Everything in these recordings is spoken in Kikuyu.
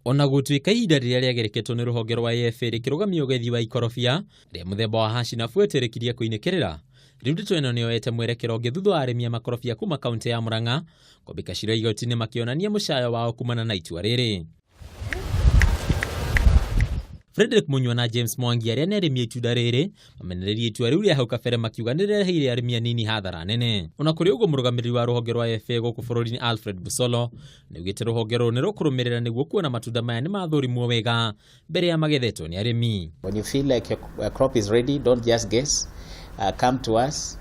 Ona gũtuĩka ihinda rĩrĩa rĩagereketwo nĩ rũhonge rwa AFA rĩkĩrũgamia ũgethi wa ikorobia rĩa mũthemba wa haci na fuete rĩkirie kũinĩkĩrĩra, rĩu ndeto ĩno nĩyoete mwerekero ũngĩ thutha wa arĩmi a makorobia kuma kaunti ya Murang'a kwambĩka cira igoti-inĩ makĩonania mũcayo wao kumana na itua rĩrĩ. Frederick Munyua na James Mwangi arĩa nĩ arĩmi a itunda rĩrĩ mamenereirie itua rĩu rĩa hau kabere makiuga nĩ rĩreheire arĩmi anini hathara nene. Ona kũrĩ ũguo mũrũgamĩrĩri wa rũhonge rwa FA gũkũ bũrũri-inĩ Alfred Busolo nĩaugĩte rũhonge rũrũ nĩ rũkũrũmĩrĩra nĩguo kuona matunda maya nĩ mathũrimwo wega mbere ya magethetwo nĩ arĩmi. When you feel like your crop is ready, don't just guess. Come to us,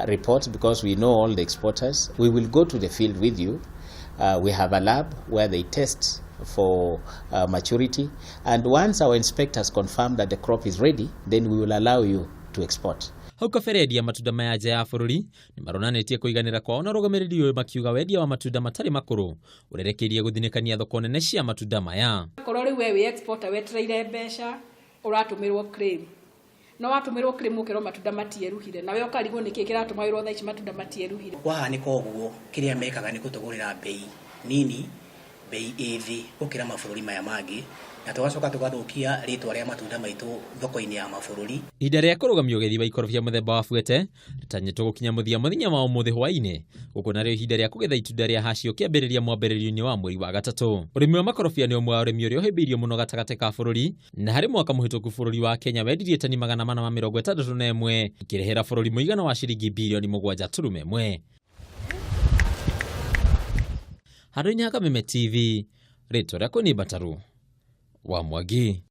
report, because we know all the exporters. We will go to the field with you. We have a lab where they test for maturity, and once our inspectors confirm that the crop is ready, then we will allow you to export. Hau kabere endia matunda maya nja ya bũrũri nĩ maronanĩtie kũiganĩra kwao na ũrũgamĩrĩri ũyũ, makiuga wendia wa matunda matarĩ makũrũ ũrerekeirie gũthinĩkania thoko nene cia matunda maya. Korwo rĩu we wĩ exporter wetereire mbeca, ũratũmĩrwo claim, no watũmĩrwo claim ũkerwo matunda matieruhire, nawe ũkarigwo nĩkĩ kĩratũma wĩrwo thaa ici matunda matieruhire. Kwahanĩka ũguo, kĩrĩa mekaga nĩ gũtũgũrĩra mbei nini, mbei ĩ thĩ gũkĩra mabũrũri maya mangĩ, na tũgacoka tũgathũkia rĩtwa rĩa matunda maitũ thoko-inĩ ya mabũrũri. Ihinda rĩa kũrũgamia ũgethi wa ikorobia mũthemba wa fuete rĩtanyĩtwo gũkinya mũthia mũthenya wa ũmũthĩ hwaĩ-inĩ, gũkũ narĩo ihinda rĩa kũgetha itunda rĩa haci ũkĩambĩrĩria mwambĩrĩrio-inĩ wa mweri wa gatatũ. Ũrĩmi wa makorobia nĩ ũmwe wa ũrĩmi ũrĩa ũhĩmbĩirio mũno gatagatĩ ka bũrũri, na harĩ mwaka mũhĩtũku bũrũri wa Kenya wendirie tani 461 ikĩrehera bũrũri mũigana wa ciringi birioni 7.1. Handũ-inĩ ha Kameme TV, rĩtwa rĩakwa nĩ Mbataru wa Mwangi.